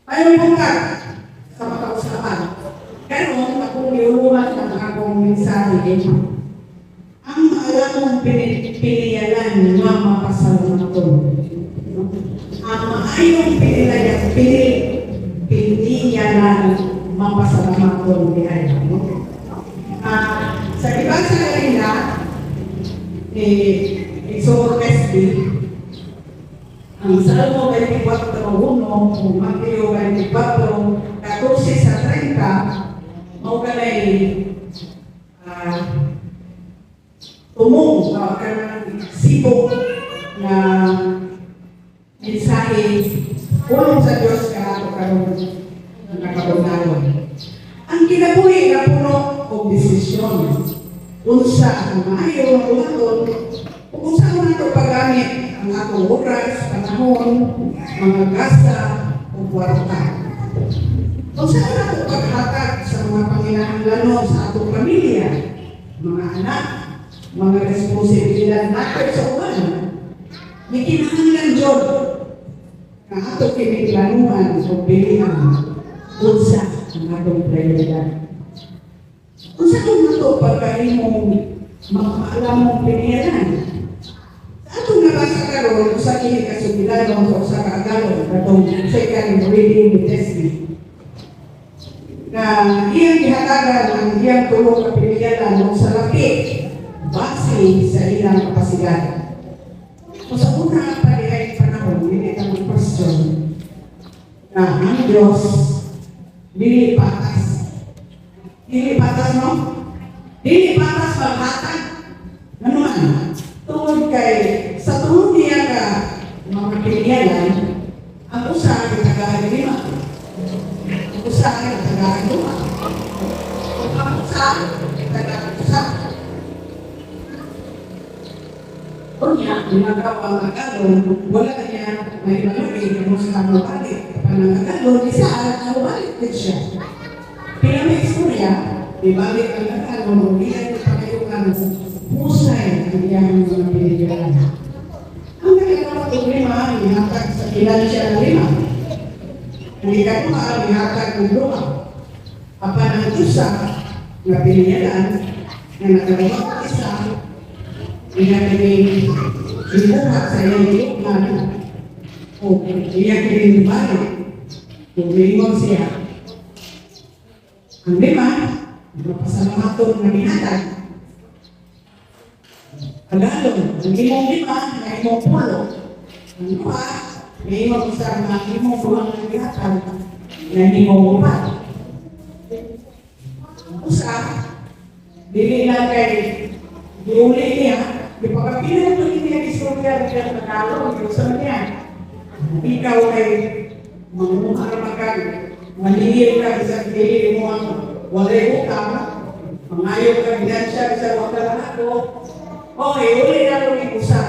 Maayong buntag sa makausapan. Karon akong giuluhan ang akong mensahe, ang maalamong piniyalan nga mapasalamaton. No? Ang maayong piniyalan mapasalamaton diay. No? Sa gibasa kanina ni Igsoon Leslie, ang Salmo 24:1 o Mateo 24:14 sa 30, mao kanay tumong kanang sibok na mensahe pulong sa Dios kanato karon nga kabuntagon. Ang kinabuhi na puno og desisyon. Unsa ang maayo nga buhaton ug unsa man nato paggamit ang atong oras, panahon, mga gasa ug kwarta. Unsa man nato paghatag sa mga panginahanglanon sa atong pamilya, mga anak, mga responsibilidad nato sa uban. May kinahanglan jud nga ato kini planuhan o pilihan unsa ang atong prioridad. Unsa kung nato pagkahimong maalamong piniyalan? Sa atong nabasa karon, usa kini ka sugilanon sa usa ka agalon katong second reading ni Tessie na iyang gihatagan ang iyang tulo ka piniyalan og sa laki base sa ilang kapasidad. Kung sa una pa diay panahon, dili ta mag-question na ang Diyos dili patas. Dili patas, no? Dili patas maghatag. Ano man? Tungod kay sa tulo niya ka mga piniyalan, ang usa gitagaan lima. Ang usa gitagaan duha. Ug ang usa gitagaan usa. Unya, ginagawa ang agalon, wala niya may malugi kung sa mabalik. Kapag ang agalon, isa, mabalik din siya. Kaya may istorya, ibalik ang agalon, o iyan yung pangayukan, husay ang iyang mga pinigyan. Ang nakagawa og lima, ihatag sa bilansya ng lima. Ang ikaduha, ihatag og duha. Apan ang usa nga piniyalan, nga nakagawa og isa, iya kining gibuhat sa iyang gilukman o iya kining balik. Kung miingon siya, ang lima, mapasalamaton nga gihatag. Agalon, ang imong lima, nga imong pulo. Ang duha, miingon sa nga imong duha nga gihatag, nga imong upat. Ang usa, dili lang kay giuli niya, di pa kapila ito hindi niya istorya niya Tagalog, yung sa niya. Ikaw kay manguha ra ka, maningil ka sa dili mo ang walay utang, mangayo ka bilansya sa wa ka ako. Okay, uli na ito ni usa.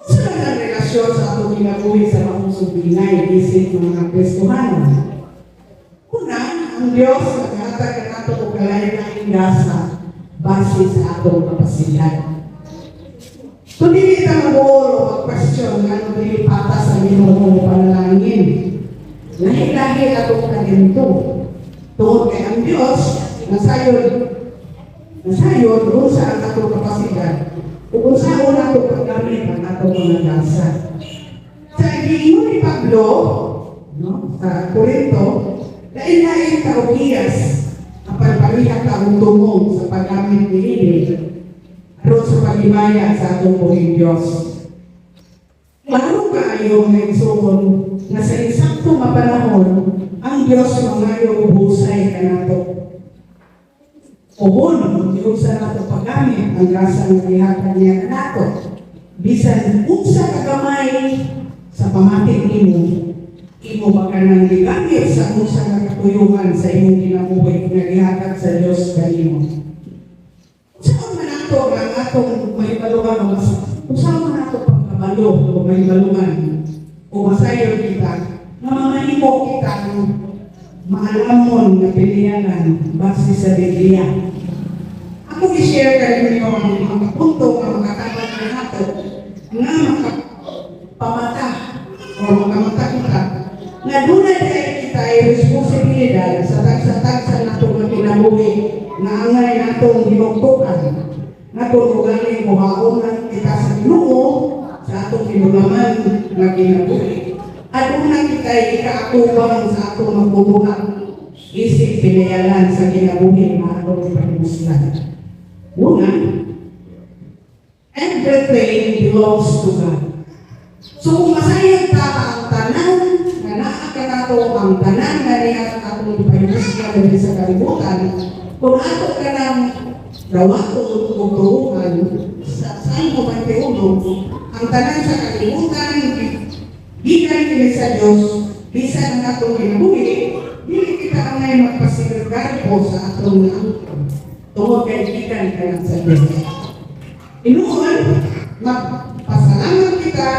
Unsa man ang relasyon sa atong kinabuhi sa maong subinay isip mga Kristohano? Una, ang Diyos naghatag kanato og kalain-laing gasa base sa atong kapasidad. Kung dili ta mag-uol o mag-question nga dili patas ang Ginoo panalangin, lahi-lahi atong talento. Tungod kay ang Diyos nasayod unsa ang atong kapasidad ug unsaon ato paggamit ang atong mga gasa. Sa giingon ni Pablo, no, sa Korinto, lain-lain ka og hiyas apan pareha ka og tumong sa paggamit niini aron sa paghimaya sa atong buhing Dios. Klaro kaayo, mga igsoon, nga sa insakto nga panahon, ang Dios mangayo og husay kanato. Uhon, giunsa nato paggamit ang grasa nga gihatag niya kanato. Bisan unsa ka gamay sa pamati nimo, imo ba kanang gigamit sa unsa nga katuyuhan sa imong kinabuhi nga gihatag sa Dios kanimo? Unsaon man nato nga ang atong mahibaluhan o mas unsaon man nato pagkabalo o mahibaluhan o masayon kita nga mamahimo kita ang maalamon nga pilihanan base sa Biblia? Ako i-share kaninyo ang mga punto nga makatabang kanato nga makapamata o makamata kita nga Nga duna diay kita ay responsibilidad sa tagsa-tagsa nato nga kinabuhi nga angay natong hinugtukan. Nga kung ugali muhaon na kita sa Ginoo sa atong hinulaman nga kinabuhi. Aduna kita ay ikaatubang sa atong magbubuhat isip pinayalan sa kinabuhi nga atong ipahimuslan. Una, everything belongs to God. So kung masayag ta ang tanan nga naa kanato, ang tanan nga niya atong ipahimuslan diri sa kalibutan, kung ato ka nang dawaton o tuuhan sa Salmo 21, ang tanan sa kalibutan gikan kini sa Dios, bisan ang atong kinabuhi, dili kita angay magpasigarbo sa atong naangkon tungod kay gikan ka sa Dios. Inuon, magpasalamat kita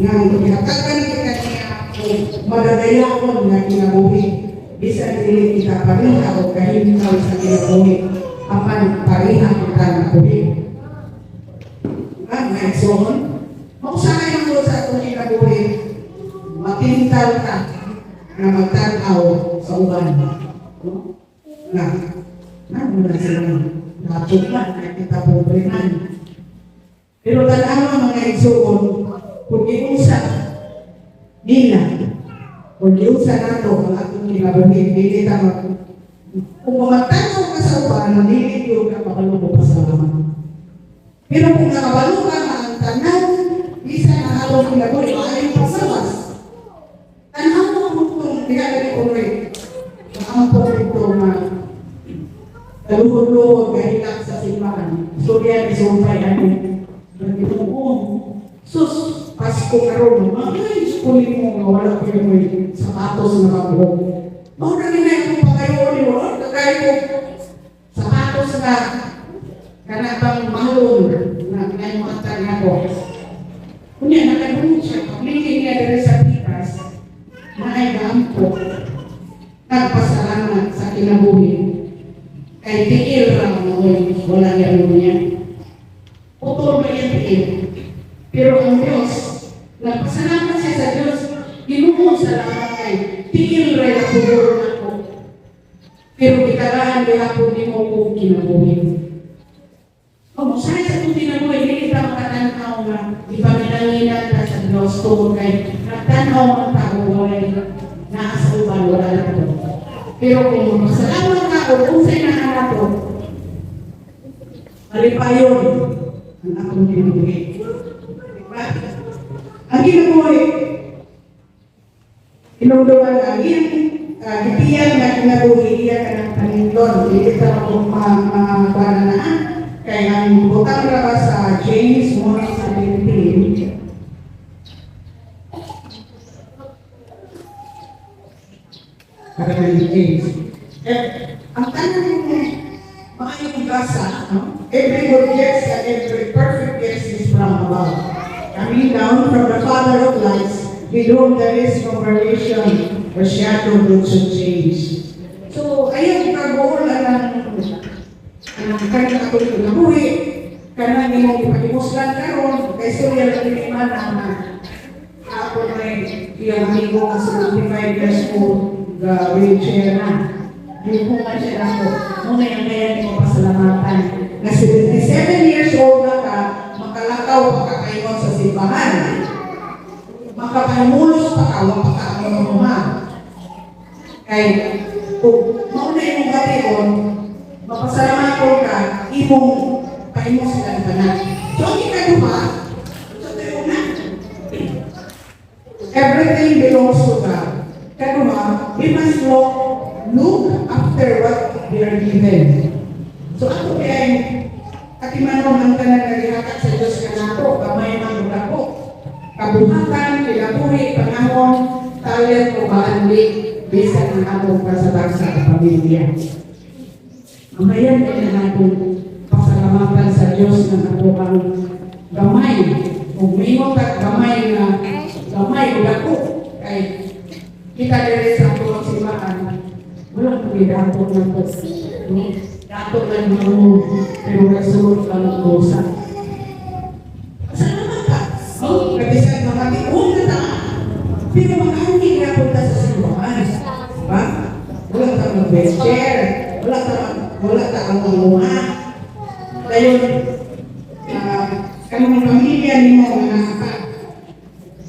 nga gihatagan kita niya og madadayaon nga kinabuhi bisan dili kita pareha o kahimtaw sa kinabuhi, apan pareha kita nga buhi. Ah, mga igsoon, mausahay man gud sa atong kinabuhi, matintal ka nga magtan-aw sa uban. No? Nga, ano na sila, dapat man, na kita pobre man. Pero tan-awa, mga igsoon, kung giunsa nila, kung giunsa nato ang atong kinabuhi, dili ta mag kung magtanaw ka sa uban, dili yun ka makabalo pasalamat. Pero kung nakabalo ka nga ang tanan, bisan ang atong kinabuhi, maayo pagsawas. Tanaw mo kung itong diha gani ko rin. Ang dito nga kaluhod-luhod gahilak sa simbahan. So diyan isumpay ano. Nagtinuo. Sus, Pasko karon, ay, kunin mo nga wala ko yung sapatos na kabuhok. Mao na ni akong pagayon ni mo, kagaya ko sapatos na kana bang mahalon na kinay mo atag nako. Kunya nakadungog siya, paglingin niya diri sa pikas, naay gaampo, nagpasalamat sa kinabuhi. Kay tiil ra mo, wala niya niya. Putol ba yung tiil? Pero ang Diyos, nagpasalamat siya sa Diyos, Ginoo, salamat kay tiil ra yung pudol nako. Pero gitagaan gihapon nimo kog kinabuhi. O, sa itong kinabuhi, dili ta makatanaw nga ipaminanginan ta sa Diyos tungod kay nagtanaw ang tao walay naa sa uban, wala na to. Pero kung magpasalamat ka o unsay naa nato, malipayon ang atong kinabuhi. Diba? Ang kinabuhi, hinumduman ang iyang gipiyan nga kinabuhi, iya ka ng panindon. Dili ta ma na kay ang butang ra ba sa James 1:17, para kay James. Eh, ang tanan maayong gasa, no? Every good gift and every perfect gift is from above, coming down from the Father of lights, with whom there is no variation or shadow due to change. So, ayaw kagool ang ang kanang atong kinabuhi, kanang imong ipahimuslan karon, kay storya lang ni man ang ako na iyang amigo nga 75 years old, the wheelchair na. Di ko man siya ako. Muna yung kaya ni mo pasalamatan. Na 77 years old na ka, makalakaw pa ka kayo sa simbahan. Makapahimulos pa ka, wa pa ka ang ha. Kay, kung mauna imong bation, mapasalamatan ka, imong pahimuslan tanan. So, ang ikaduha, so ito yung una, everything belongs to God. Kaduha, we must look after what we are given. So ako kaya atimanon ang tanan nga gihatag sa Dios kanato, gamay man o dako. Kabuhatan, kinabuhi, panahon, talent o baanli, bisan ang atong kasabag sa pamilya. Mamayan kay na natong pasalamatan sa Dios ng ato ang gamay. Kung mingon tag gamay nga gamay o dako kay kita diri sa atong simbahan, wala ko dato na to. No? Dato na mo pero nasulod ka ng dosa. Pasalamat ka. Oh, kabisan makatiun na ta. Pero makaangkin na punta sa simbahan. Diba? Wala ta mag-wheelchair, wala ta ang mga. Dayon, kanang pamilya nimo nga naa.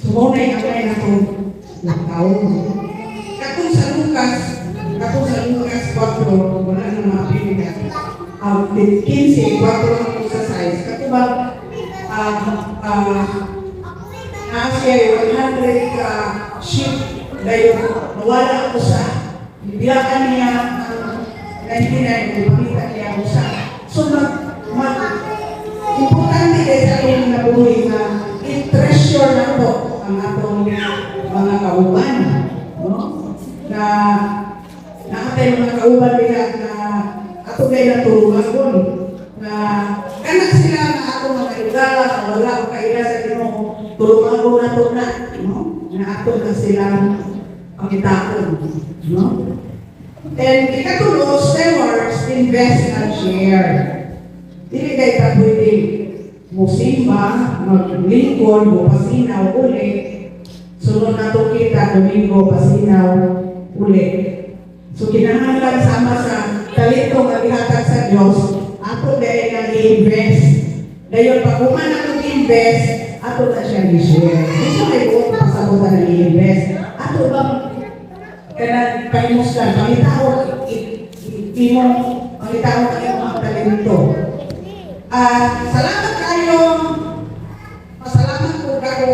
So, mao na yung amay na itong nagtaon. Katong sa Lucas 4, wala na mapili ka. 15, 4 hangtod sa 6. Kato ba, naa siya 100 ka sheep, dayon nawala ako sa, biyakan niya ang 99, ipakita niya ako sa. So, mag, importante kay sa atong nabuhi nga i-treasure nato ang atong mga kauban, no? Na naatay mga kauban diha na ato kay natulungan na kanak sila nga atong mga higala na wala ko kaila sa Ginoo, tulungan nato na, no? Na ato na silang pangitaon, no? And ikatulo, stewards invest and share. Dili kay ta pwede musimba, maglingkod, mupasinaw uli. Sunod na to kita, Domingo, pasinaw uli. So kinahanglan sama sa talento nga gihatag sa Dios, ato dahil nga i-invest. Dayon pag human atong invest, ato na siya i-share. Gusto may buot pasabutan na i-invest. Ato bang kanang pahimuslan, pangitaon, imo pangitaon ang imong talento. Ah, salamat kayo. Pasalamat ko kako.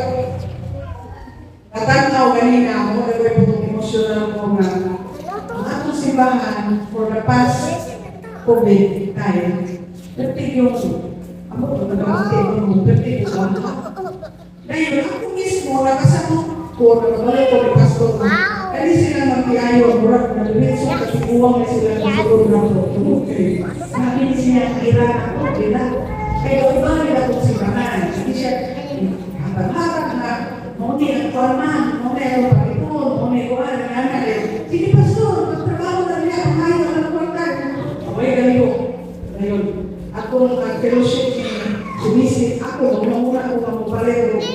Natanaw ganina ako, nagay emotional ko nga ang atong simbahan for the past COVID time, perti yung, ako, nagkakati ko, perti ko. Dahil ako mismo, nakasabot ko, nakabalik ko ni Pastor, kani sila magpiayo, murag, nagdiretso, katiguang na sila sa sulod na ko. Okay. Sabi siya, ira ako, ira. Kaya iba nila itong simbahan. Hindi siya, hatag-hatag na, mao ni ang kuwan man, mao ni ang pag-ipon, mao ni kuwan, ang anak. Sige, Pastor, magtrabaho na niya, pangayo ang kwarta. Okay, ganito. Ngayon, ako ang fellowship ni sumisit ako, muna ako nga mopalit og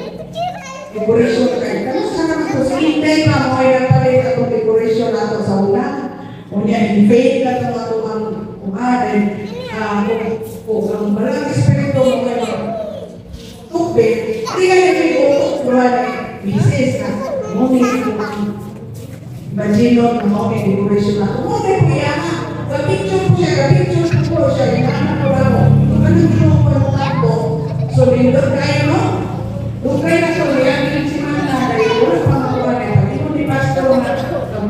decoration kay. Kamusta naman to? Si Inday pa mo ay nagpalit atong decoration nato sa una. Unya, in-faith na itong ato ang kuan, kung ang Balang Espiritu mo ay tubig, di kayo may utok buwan misis na mo ni Imagine mo ni decoration na. Mo ni kuya, ka-picture po siya, ka-picture po siya, inaanak ko lang mo. Ano ginawa ko ng ako? So, lindot kayo, no? Dugay na to, yan yung simana, kaya wala pa makuha na ito. Ito ni Pastor na,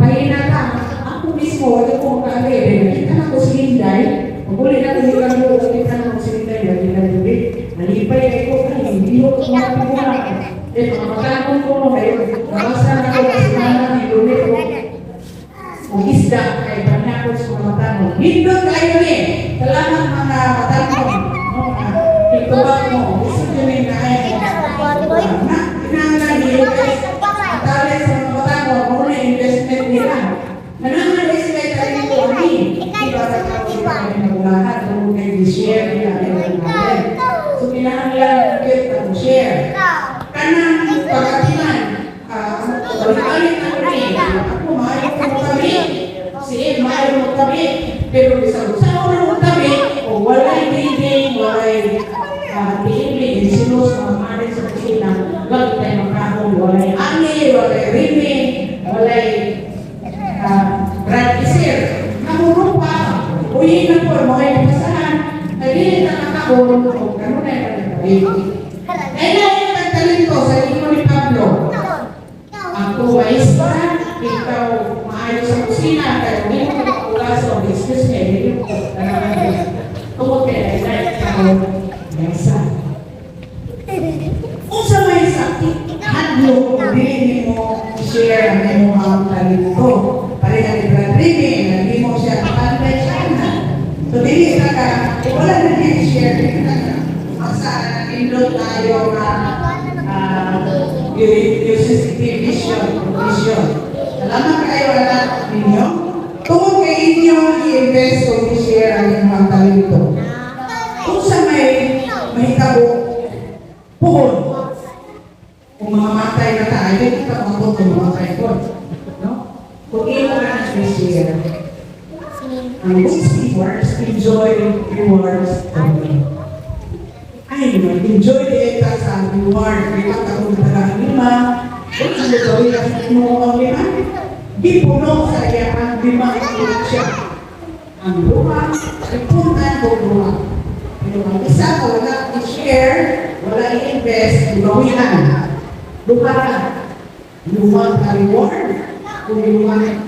pahina ka. Ako mismo, wala ko makaali. Nakita na ko si Inday, maguli na ko yung kami, nakita na ko si Inday, lagi na lagi. Nalipay na ko, ay, hindi ko kumapura. Eh, mga matanong ko, no, kayo, nabasa na ko sa simana, ni ko, kung isda, kay panakot sa mga matanong. Hindot kayo ni. Salamat mga matanong. No, mga pitubang mo. Gusto nyo ni na ay na, kinahanglan niyo guys. Ang talent sa mga matanong, mo na investment nila. Nanangalay sila yung talento ani. Di ba sa tao sila kami nagulahan, tungkol kay share nila ang talent. So kinahanglan kita mo share. Kanang pag-atiman, balik-balik na kami. Ako, maayo ko mo kami. Si Ed, maayo mo kami. Pero bisag sa una mo kami, o walay building, walay PMB, silos, mga mare sa kusina, wag tayo makahon, walay ani, walay rimi, walay Brad Isir. Namuro pa, uyi na po, mga ipasahan, nagili na nakahon, o gano'n na yung nagtabi. Ay na yung nagtalento sa inyo ni Pablo. Ako maestra, ikaw maayo sa kusina, kaya hindi mo makakulaso, excuse me, hindi mo tungkol kay like ikaw, mesa. Unsa may sakit, hadlok, dili nimo i-share ang imong talento. Pareha ni Brad Remy, nagimo siya kapantay siya na. So dili na ka, kung wala na i-share, dili na ka. Masa nindot tayo nga yung vision, vision. Salamat kayo anak ninyo. Tungod kay inyo i-invest o i-share ang inyong talento. Kung sa may mahitabo, puhon. Kung mamamatay na tayo, kita mabot kung mamatay po. No? rewards only. Ay, mag-enjoy diay ta sa reward. Lima ka kung tagaan lima. Kung ano gawin ka sa Ginoo ang lima, gipuno sa iya ang lima siya. Ang duha, ipunan o duha. Pero ang isa ka wala i-share, wala i-invest, gibawian. Duha ra. You want a reward or you want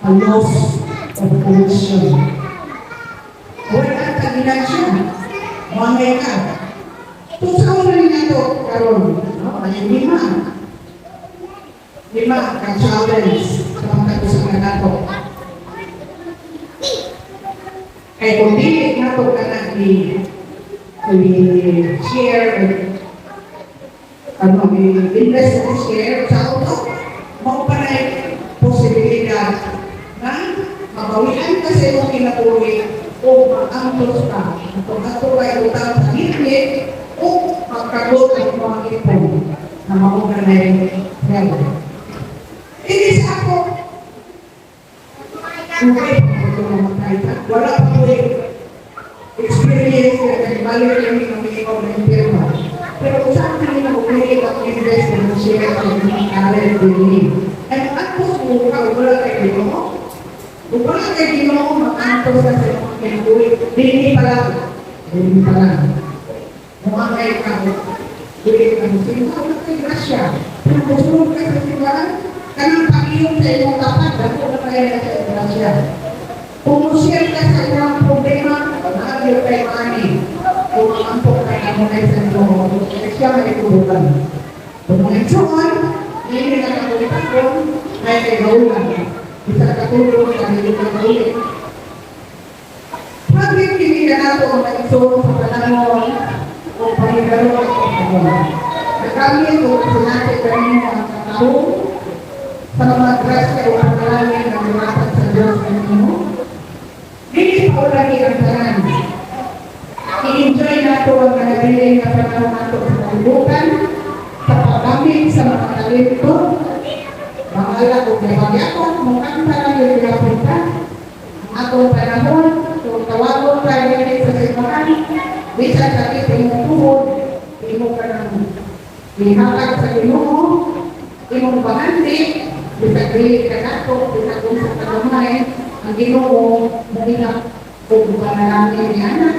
a loss of commission? Wala ka ginansya. Mangay ka. Kung saan na rin nato karon, no? Ay lima. Lima ka challenge sa mga katusan nato. Kay kung dili nato ka na i-share, ano, i-invest o share sa auto, mao pa na posibilidad na mabawian ka sa imong kinabuhi o maangtos ka. Kung ato kay utang sa ngitngit o magkagot ang mga ipon na mao na hell. Ini sa ako, okay, ito mamatay ka. Wala pa ko experience na nagbalik kami ng ikaw na impyerno. Pero kung saan kami na pumili ako invest na share sa mga talent din. Ay, antos mo ka, wala kay Ginoo. Kung wala kay Ginoo, maantos ka sa imong kinabuhi. Dili pa lang. Dili pa lang. Muangay ka, dili ka mo simba, wala kay grasya. Pero kung sunod ka sa simbahan, kanang pag-iyong sa imong tapat, dako na kaya na sa grasya. Kung mo-share ka sa imong problema, naagyo kay mani. Kung maampo ka na mo kay sa Ginoo, siya may tulugan. Kung mga igsoon, hindi na kakulitakon, ay kay gaulan. Bisa katulog ka, hindi ka kaulit. Pagit kini ka nato ang nag-igsoon sa panahon o pahigalo o panahon. Nakamit o sinati kanino ang katahong sa mga grasya o ang kalangin na lumapat sa Diyos kanino. Dili pa ulagi ang tanan. I-enjoy nato ang nagabiling na panahon nato sa kalibutan, sa paggamit sa mga talento, bahala kung nabagyakon, mukanta lang yung ginapunta. Ang atong panahon, kung tawagon tayo sa simbahan, bisan sakit imong tuhod, imo ka nang ihatag sa Ginoo, imong bahandi, bisag dili ka nato, bisag unsa ka gamay, ang Ginoo moingat kung panalangin ni anak.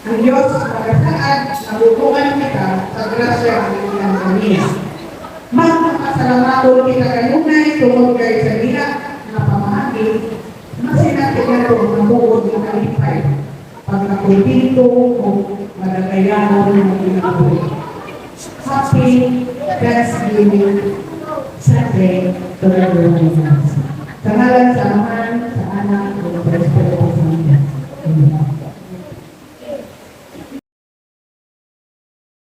Ang Diyos magasaad, nabubuhan kita sa grasya ang iyang kaniya. Magpapasalamaton kita kanunay tungod kay sa ila nga pamaagi, masinati nato ang muod nga kalipay, pagkakontento o madagayanon ng kinabuhi. Happy Thanksgiving Sunday to everyone. Sa ngalan sa Amahan,